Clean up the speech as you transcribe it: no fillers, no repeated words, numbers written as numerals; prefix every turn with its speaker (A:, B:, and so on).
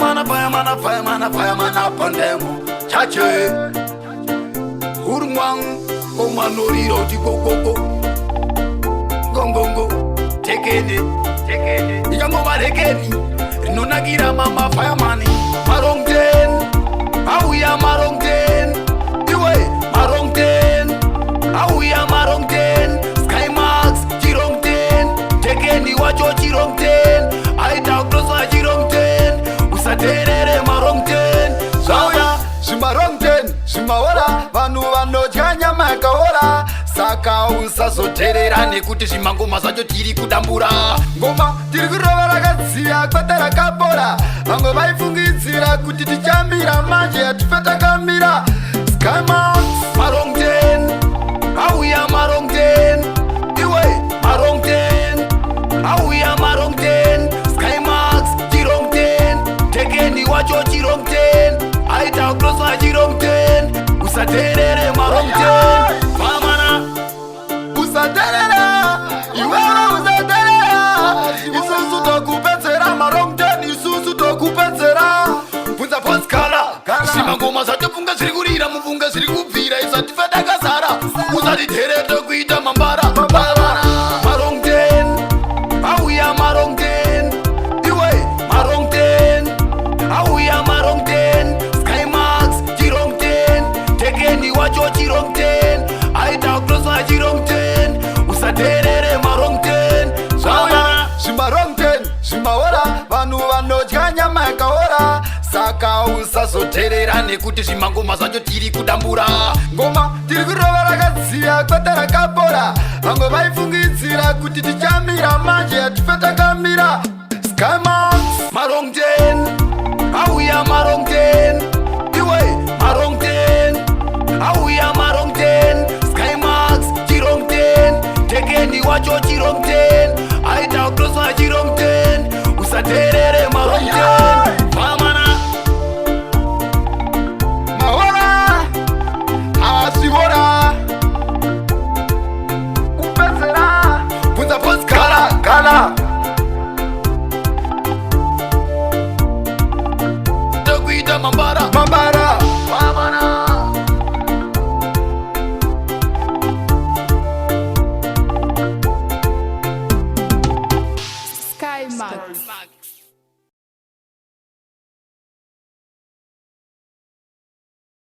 A: Fireman, fireman, fireman, fireman up on them. Chache. Hurumwang, komanoriro ti go go go. Gongongo, tekene, tekene. Ichangova rekeni, rinonakira mama fireman. Marong 10, auya marong 10. Iwe, marong 10, auya marong 10. Skymax, chirong 10. Tekeni wacho chirong 10. Aita kutosa chirong 10. Usaterere marong 10.
B: Zvauya zvimarong 10 zvimaora, vanhu vanodya nyama yakaora, saka usazoterera
A: nekuti zvimangoma zvacho tiri kudambura.
B: Ngoma tiri kurova rakadziya, kwete rakapora. Vamwe vaifungidzira kuti tichamira, manje hatife takamira. Skymax.
A: Marong 10, auya marong 10. Iwe, marong 10, auya marong 10. Skymax, chirong 10. Tekeni wacho chirong 10. Aita kutosa chirong 10. Usaterere marong 10. Famana.
B: Usaterera iwewe, usaterera. Isusu tokupedzera marong 10, isusu tokupedzera.
A: Bvunza Pascala. Zvimangoma zvatofunga zviri kurira, mufunga zviri kubvira, isatife takazara. Usatitere, tokuita mambara. Marong 10, auya marong 10. Iwe, marong 10, auya marong 10. Skymax, chirong 10. Tekeni wacho chirong 10. Aita kutosa chirong 10. Usaterere marong 10.
B: Zvauya zvimarong 10 zvimaora, vanhu vanodya nyama yakaora, saka usazoterera
A: nekuti zvimangoma zvacho tiri kudambura.
B: Ngoma tiri kurova rakadziya, kwete rakapora. Vamwe vaifungidzira kuti tichamira, manje hatife takamira. Skymax.
A: Marong 10, auya marong 10. Iwe, marong 10, auya marong 10. Skymax, chirong 10. Tekeni wacho chirong 10. Aita kutosa chirong 10. Usaterere.